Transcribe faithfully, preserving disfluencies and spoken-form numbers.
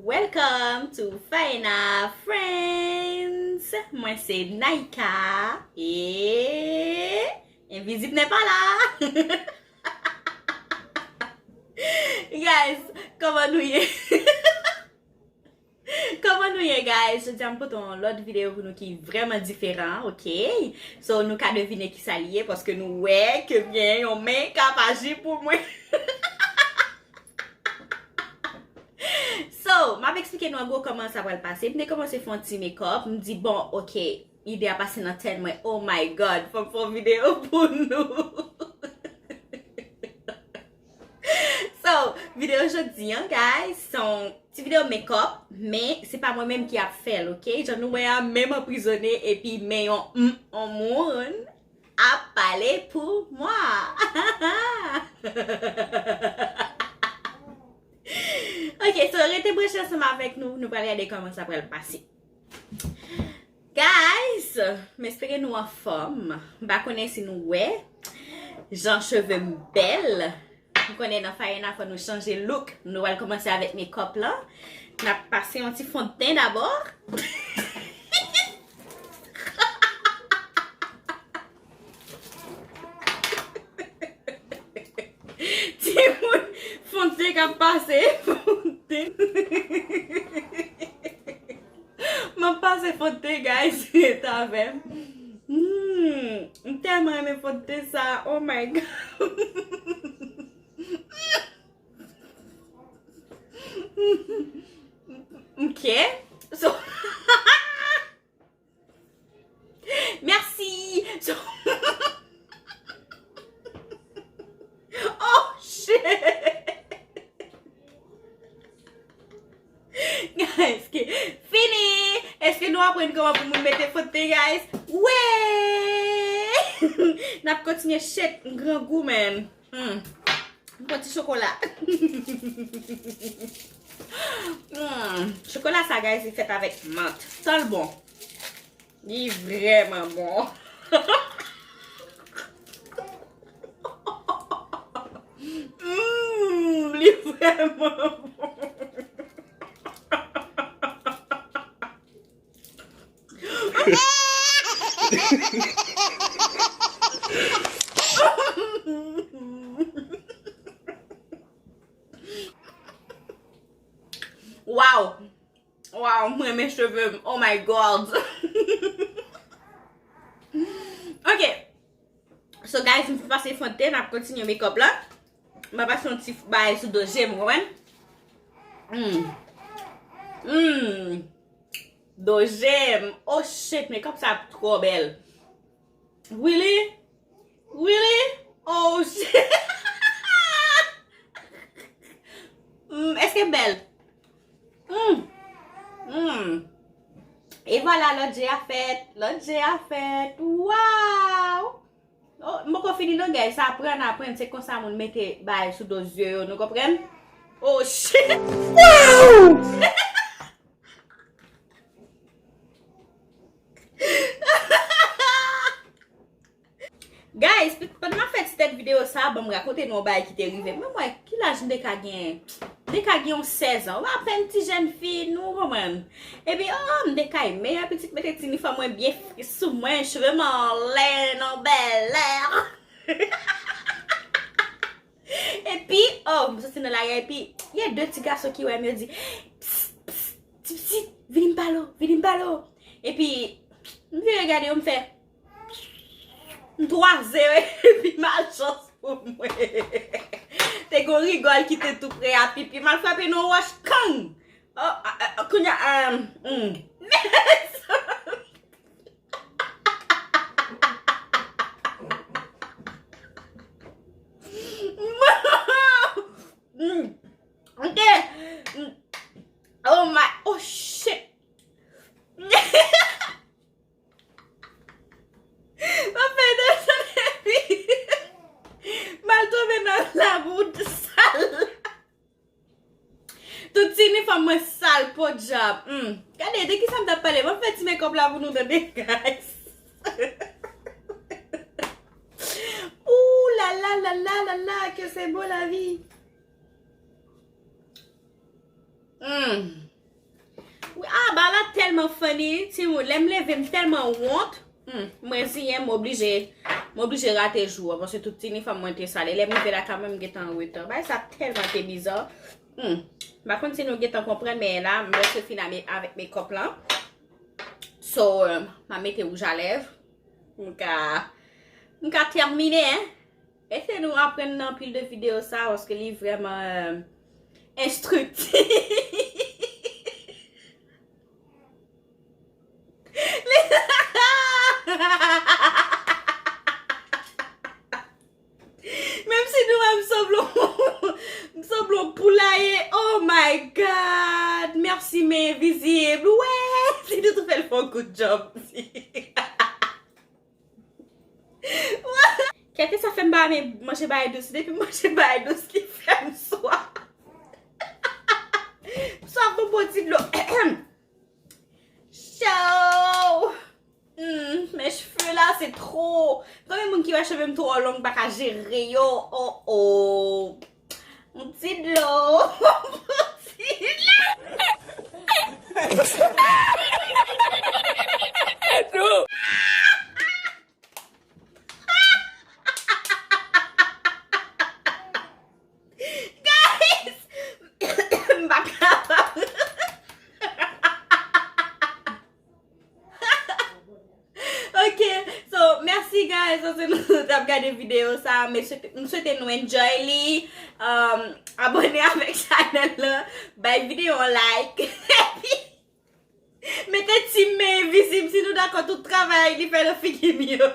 Welcome to Faena Friends. Mwen se Naïka e Invisible n'est pas là. Guys, kòman nou ye? Kòman nou ye, guys? Jodi a m pote yon lòt videyo pou nou ki vrèman diferan, ok? So, nou ka devine ki sa li ye, paske nou wè ke m gen yon men k ap aji pou mwen. So, m ap eksplike nou an gwo kòman sa pral pase. M te kòmanse fè yon ti makeup. M di, bon, ok, ide a pase nan tèt mwen. Oh my God, fò m fè yon videyo pou nou. So, videyo jodi an, guys, se yon ti videyo makeup, men se pa mwen menm ki ap fè l, ok? Jan nou wè a, men m anprizone, epi men yon, m, yon moun ap pale pou mwen. Ok, so rete branche ansanm avèk nou, nou pral gade kòman sa pral pase. Guys, m espere nou anfòm. M pa konnen si nou wè jan cheve m bèl. M konnen nan Faena fò nou chanje look. Nou pral kòmanse avèk makeup lan. N ap pase yon ti fondten dabò. Timoun, fondten k ap pase, fondten. M ap pase fondten, guys, ret avè m. Hmm, m tèlman renmen fondten sa. Oh my God. Ok. So, merci. So, oh, shit. Guys, ki fini! Èske nou aprann kòman pou moun mete fondten, guys? Wi! N ap kontinye, shit, m grangou, man. Hmm. M pran ti chokola. Hmm. Chokola sa, guys, li fèt avèk mant. Tan l bon. Li vrèman bon. Mm, li vrèman bon. Wow. Wow, m renmen cheve m. Oh my God. Ok. So, guys, m fin pase fondten, n ap kontinye makeup la. M ap pase yon ti bagay sou do je m, ou konprann? Hmm. Hmm. Do je m. Oh, shit, makeup sa ap twò bèl. Really? Really? Oh, shit. Hmm, èske m bèl? Hmm. Hmm. E vwala, lòt je a fèt. Lòt je a fèt. Wow! Oh, m poko fini non, guys. Sa aprann, aprann. Se konsa moun mete bagay sou do zye yo. Nou konprann? Oh, shit! Wow! Guys, p-, pandan m ap fè ti tèt videyo sa, ban m rakonte nou yon bagay ki te rive m. Mwen, mwen, ki laj m te ka genyen? M te ka gen yon sèz an. Ou apèn ti jèn fi, nou konprann. Epi, oh, m te ka meyè pitit, mete ti inifòm mwen byen fri sou mwen, cheve m anlè, nan bèlè. Epi, oh, m soti nan lari a, epi, gen de ti gason ki wè m, yo di, "Ps, ps, ti pitit, vini m pale w, vini m pale w." Epi, m vire gade yo, m fè, m twaze yo, epi malchans pou mwen. Te gon rigòl ki te tou pre a pipi, m al frape nan wòch, kang! Oh, ah, ah, kounye a, ah, hmm. Mm. Ok. Mm. Oh my, oh shit. M ap fè desann epi m al tonbe nan labou sal. Tout ti inifòm mwen sal, podyab. Hmm. Gade, de kisa m t ap pale? M ap fè ti makeup la pou nou tande, guys. Ooh la la la la la la, que c'est beau la vie. Hmm. Wi, ah, bagay la tèlman funny, timoun. Lè m leve, m tèlman wont. Hmm, m reziyen, m oblije, m oblije rate jou an, paske tout ti inifòm mwen te sale. Lè m rive lakay mwen, m gentan an reta. Bagay sa tèlman te biza. Hmm. M pa konn si nou gentan konprann, men la, m prèske fin ame-, avèk makeup lan. So, euh, m a mete wouj a lèv. M ka, m ka tèmine, hein. Ede nou aprann nan anpil de videyo sa, paske li vrèman, euh, enstriktif. Menm si nou wè m sanble, m sanble yon poulaye. Oh my God! Mèsi, men envizib. Wè! Si nou tou fè l fè yon good job. Kèt, sa fè m pa renmen manje bagay dous. Depi m manje bagay dous, li fè m swaf. Swaf, bon, bon ti dlo. Cho! Hmm, men cheve la, se twò. Konbyen moun ki wè cheve m twò long, pa ka jere yo? Oh, oh. Yon ti dlo. Yon ti dlo. Guys! M pa kapab. Ok, so, mèsi, guys, paske nou t ap gade videyo sa. M swete, m swete nou enjoy li. Um, abòne avèk chanèl la. Bay videyo an like. Epi, mete ti men envizib si nou dakò tout travay li fè nan figi m yo.